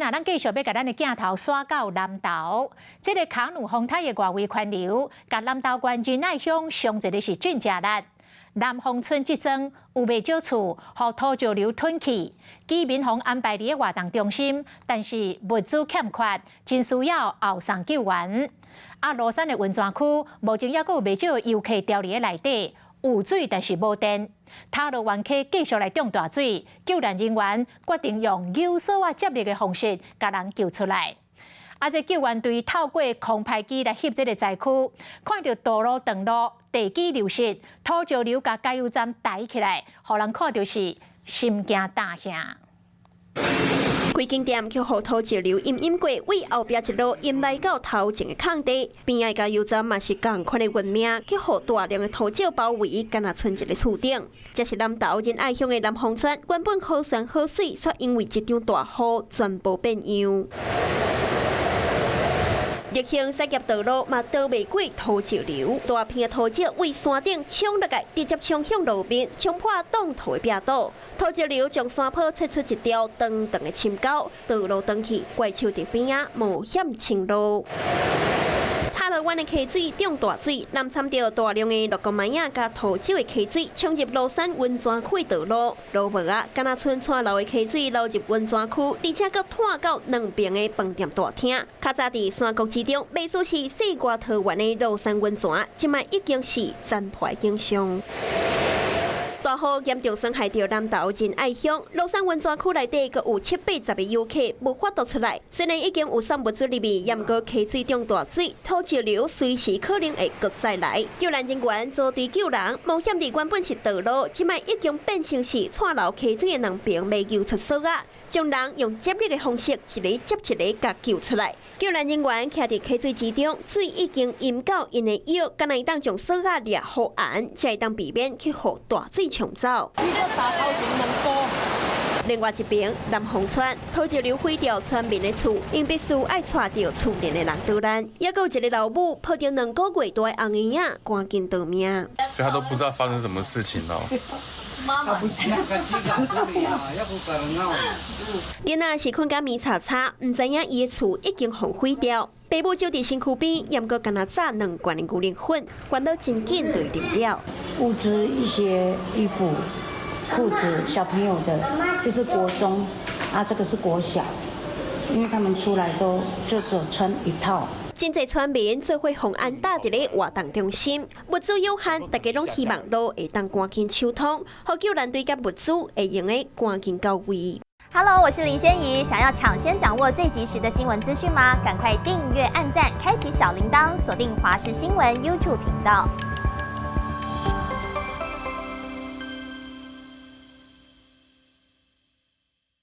啊，咱繼續欲共咱的鏡頭徙到南投，這个卡努風台的外圍環流，共南投縣仁愛鄉上一个是真食力。南豐村這莊有袂少厝，予土石流吞去，居民予安排佇咧活動中心，但是物資欠缺，真需要後送救援。啊，蘆山的溫泉區目前猶閣有袂少遊客牢佇咧內底，有水但是無電。塔羅灣溪繼續來漲大水，救難人員決定用扭索仔接力的方式，共人救出來。啊！這救援隊透過空拍機來翕這个災區，看著道路斷路、地基流失、土石流共加油站抬起來，予人看著是心驚膽嚇。規間店去予土石流淹淹過，為後壁一路淹來到頭前的空地，邊仔加油站嘛是仝款的運命，去予大量的土石包圍，敢若賰一个厝頂。這是南投仁愛鄉的南豐村，原本好山好水，卻因為這場大雨全部變樣。逆行駛入道路嘛，逃袂過土石流，大片的土石為山頂衝落來，直接衝向路面，衝破擋土的壁堵。土石流將山坡切出一條長長的深溝，道路斷去，怪手佇邊仔冒險清路。塔羅灣的溪水漲大水，湳摻著大量的六公麥仔佮土石的溪水衝入蘆山溫泉區道路，路無啊，敢若賰蔡流的溪水流入溫泉區，而且閣湠到兩邊的飯店大廳。較早佇山谷之中，袂輸是世外桃源的蘆山溫泉，這擺已經是殘破景象。大雨嚴重損害著南投仁愛鄉蘆山溫泉區內底，閣有七八十个遊客無法度出來。雖然已經有送物資入去，毋過溪水漲大水，土石流隨時可能會閣再來。救難人員組隊救人，冒險佇原本是道路，這擺已經變成是蔡流溪水的兩邊，欲救出索仔，將人用接力的方式，一个接一个共救出來。救難人員徛佇溪水之中，水已經淹到𪜶的腰，敢若會當將索仔掠予絚，才會當避免去予大水沖走。另外一邊，南豐村土石流毀掉村民的厝，𪜶必須愛帶著厝內的人逃難。猶閣有一个老母抱著2個月大的紅嬰仔，趕緊逃命。所以他都不知道發生什麼事情咯。囡仔是睏甲眠查查，毋知影伊的厝已經予毀掉。爸母就佇身軀邊，毋過干焦早兩罐的牛奶粉，煩惱真緊就啉了。物資一些衣服、褲子，小朋友的，就是國中，啊，這個是國小，因為他們出來都就只穿一套。真濟村民做伙予安搭佇咧活動中心，物資有限，大家攏希望路會當趕緊搶通，予救難隊佮物資會用得趕緊到位。 Hello，我是林仙怡，想要搶先掌握最及時的新聞資訊嗎？趕快訂閱、按讚、開啟小鈴鐺，鎖定華視新聞 YouTube 頻道。